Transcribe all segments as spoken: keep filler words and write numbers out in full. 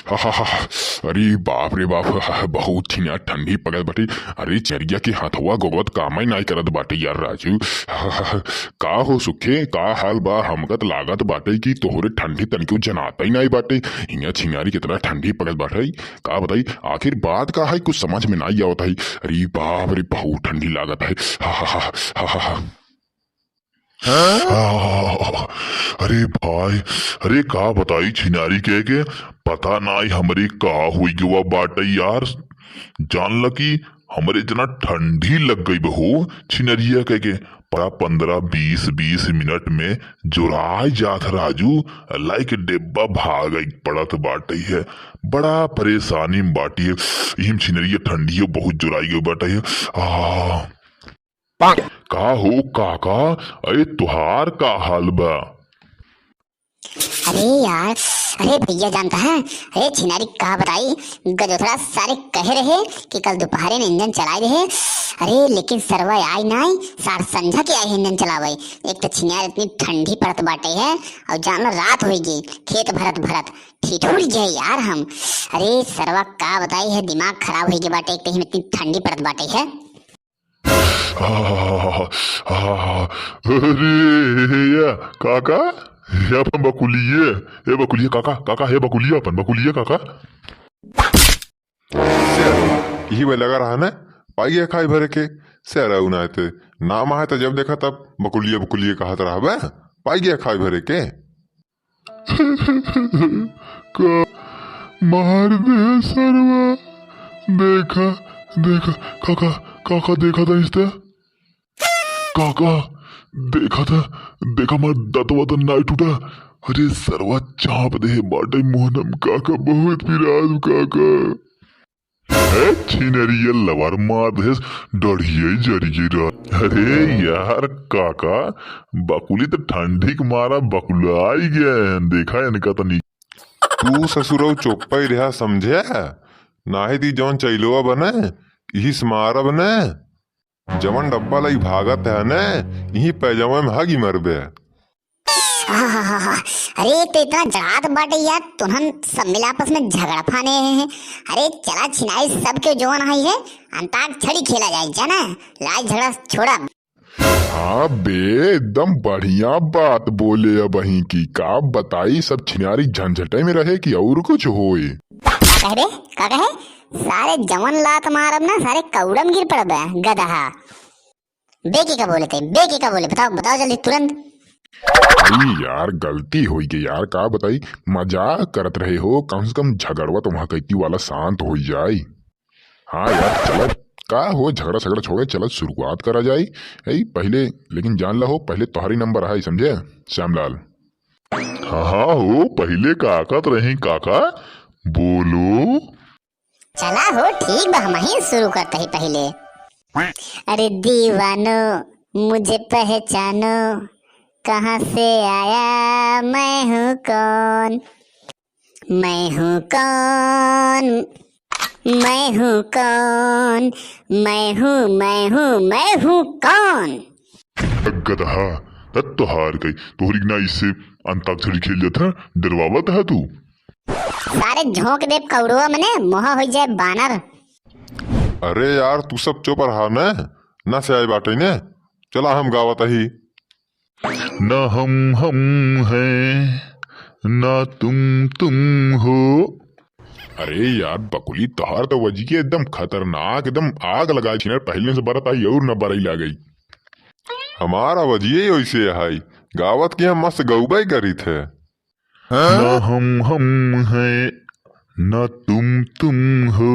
हा, हा, हा, हा। अरे बाप रे बाप, हा, हा, बहुत छिनार ठंडी पकड़त बाटे। अरे छिनरिया के हथवा गोड़वा त कामे नाई करत बाटे यार राजू। हा, हा, हा। का हो सुखे, का हाल बा? हमका त लागत बाटे कि तोहरे ठंडी तनिको जनातइ नाई बाटे। हियाँ छिनारी केतना ठंडी पकड़त बाटे, का बताई? आखिर बात का है, कुछ समझ में नाई आवत है। अरे बाप रे, बहुत ठंडी लागत है। हा, हा, हा, हा, हा, हा। हाँ? आ, अरे भाई, अरे का बताई छिनारी के, के पता नाई हमरे का होई गवा बाटे यार। जान ल कि हमरे इतना ठंडी लग गई बा हो छिनरिया के, के। परा पन्द्रह बीस, बीस मिनट में जोराई जात ह राजू, लाइक डेब्बा भागई पड़त बाटे है। बड़ा परेशानी में बाटी है। इहिम छिनरिया ठंडियो बहुत जोराई गई बाटे है। आ, का हो काका, अरे तुहार का हाल बा? अरे यार, अरे भैया जानता है, अरे छिनारी का बताई, गजोथड़ा सारे कहे रहे कि कल दोपहरे में इंजन चलाए रहे। अरे लेकिन सरवा आई नाई, सार संझा के आई है इंजन चलावे। एक तो छिनार इतनी ठंडी पड़त बाटे है, और जान लो रात होई गई, खेत भरत भरत ठिठुर गए यार हम। अरे सरवा का बताई है, दिमाग खराब होई गए बाटे, एक तो इतनी ठंडी पड़त बाटे है। आ, आ, अरे, या, काका, हे अपन बकुलिये, हे बकुलिये, काका, काका, हे बकुलिये अपन, बकुलिये, काका। से, यही में लगा रहा न, पाई गया खाई भरे के, से रहू ना ते, नाम आए तो जब देखा तब बकुलिये, बकुलिये कहत रहा बे, पाई गया खाई भरे के। का मार दे सरवा। देखा, देखा, काका, काका, देखा था इस ते? काका, देखा था, देखा मार दतवा तो नाई टूटा। अरे सरवा चाप दे बाटे मोहनम काका, बहुत पिराज काका। हे छिनरिया लवार मार देस, डढ़िये जरिये रह। अरे यार काका, बकुली त ठंडी के मारा बकुलाई गए हैं, देखा इनका तनी। तू ससुरऊ चुप्पा ही रहा समझे, नाहीं ती जौन चैलोवा बने, इही से मारब ने। जवन डब्बा लई भागत है ने, इही पैजामा में हगी मरबे। आहाहाहा। अरे, एक तो इतना जड़ात बाटे यार, तुहन सब मिला आपस में झगड़ा फाने हैं। अरे, चला छिनाई सबके जवन आई है, अंताक्षरी खेला जाए, जाना? लड़ाई झगड़ा छोड़ा। हाँ बे, एकदम बढ़िया बात बोले अबहीं की। का बताई, सब छिनारी झंझटे में रहे कि और कुछ होए? का कहे बे? का कहे? सारे जवन लात मारब ना, सारे कौड़म गिर पड़बे, गदहा। बे के का बोले थे? बे के का बोले? बताओ, बताओ जल्दी, तुरंत। अरे यार, गलती होई गई यार, का बताई, मजाक करत रहे हो, कम से कम झगड़वा तो वहाँ कैती वाला शांत होई जाए। हाँ यार, चलो, का हो, झगड़ा झगड़ा छोड़े, चलो शुरुआत करा जाए। ए, पहले, लेकिन जान ला हो, पहले तोहरी नंबर है, समझे श्यामलाल? हाँ, हाँ हो, पहले का कहत रही काका, बोलो। चला हो, ठीक बा, हमहीं शुरू करत ही पहिले। अरे दीवानो, मुझे पहचानो, कहाँ से आया, मैं हूँ कौन, मैं हूँ कौन, मैं हूँ कौन, मैं हूँ, मैं हूँ, मैं हूँ कौन? गदहा, तब तो हार गई। तोहरी ना इससे अंताक्षरी खेल जाता, डरवावत है तू। सारे झोंक देब कौड़ुआ मने, मोहा हो जाए बानर। अरे यार, तू सब चुप रहा न, ना से आए बाटे ने। चला हम गावत ही। ना हम हम हैं, ना तुम तुम हो। अरे यार बकुली, तोहार तो वजिये एकदम खतरनाक, एकदम आग लगा छिनर, पहले से बरत आई और न बरई लागई। हमारा वजिये ही वैसे है, गावत की हम मस्त गौबई करी थे। ना हम हम हैं, ना तुम तुम हो।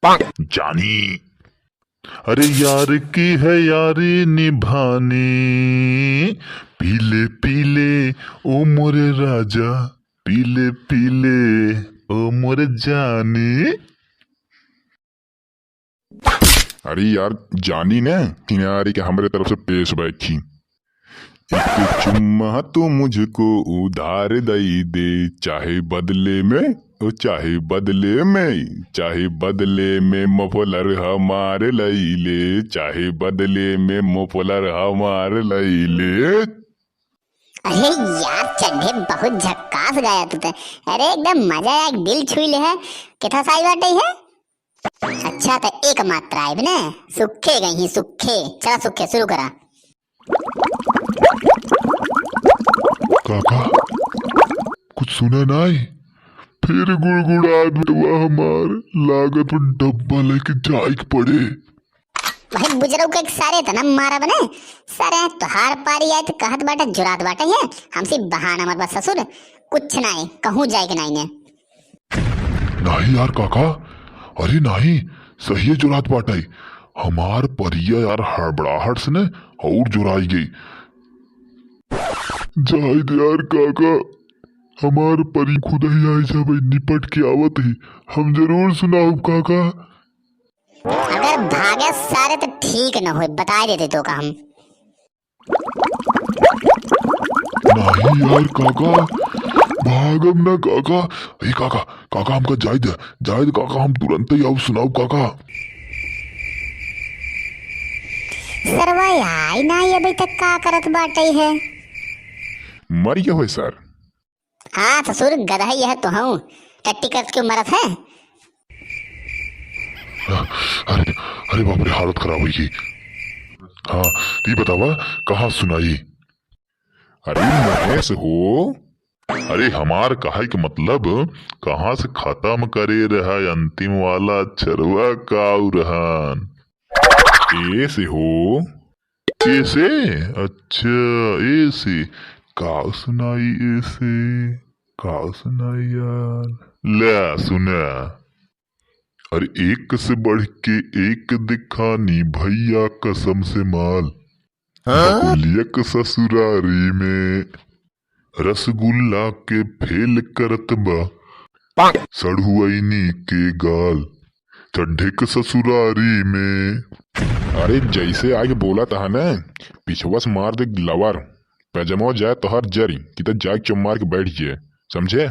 जानी। अरे यार की है यारी निभानी, पीले पीले ओ मोरे राजा, पीले पीले ओ मोरे जानी। अरे यार, जानी ने, किनारे के हमरे तरफ से पेश बैठी। एक चुम्मा तू मुझको उधार दई दे, चाहे बदले में, ओ चाहे बदले में, चाहे बदले में मफलर हमार लई ले, चाहे बदले में मफलर हमार लई ले। अरे यार चड्ढे, बहुत झक्कास गाया तू तो। अरे एकदम मजा आया, दिल छुई ले है। कितना साई बाटे है? अच्छा तो एक मात्रा आइब ने, सुखे गई ही सुखे। चला सुखे शुरू करा। काका, कुछ सुना नाई? फिर गुड़गुड़ात बटवा हमार, लागत बा डब्बा लेके जाइक पड़े। भाई बुजरऊ के एक सारे तना मारा बने। सारे तोहार पारी आए तो कहत बाटे जुरात बाटे है, हमसे बहाना मत बा ससुर, कुछ नाई, कहूँ जाए के नाई ने। नाहीं यार काका, अरे नाहीं, सहिए जुरात बाटे। हमार परिया यार हड़बड़ाहट से ने और जुराई गई। जाए दे यार काका, हमार परी खुदही आए जब निपट के आवत ही, हम जरूर सुनाउब काका। अगर भागे सारे तो ठीक न होए, बताए देते तो का हम। नाहीं यार काका, भागब ना काका। ए काका, काका हमका जाए दे, जाए दे काका, हम तुरंत ही आउब सुनाउब काका। सरवा आई ना अभी तक का करत बाटे है? मर गया होए सर। हाँ ससुर, गधा ही है तो हूँ, टट्टी करत क्यों मरत है? अरे, अरे बाप रे, हालत खराब हुई गई। हाँ, तो ये बतावा, कहाँ सुनाई? अरे महेश हो। अरे हमार कहे के मतलब, कहाँ से खत्म करे रहा अंतिम वाला अक्षरवा काऊ रहन? ए से हो। ए से? अच्छा, ए से। काऊ सुनाई ए से? काऊ सुनाई यार? ले सुना। अरे एक से बढ़ के एक दिखानी भैया कसम से माल। हाँ? बकुलिया के ससुरारी में रसगुल्ला के फेल करत बा सढ़ुआइनी के गाल। चड्ढे के ससुरारी में। अरे जैसे आगे बोला था ना, पिछवा से मार दे लवर, पैजमा जाए तोहर जरी, कि तो जाके चुम्मार के बैठ जाए, समझे?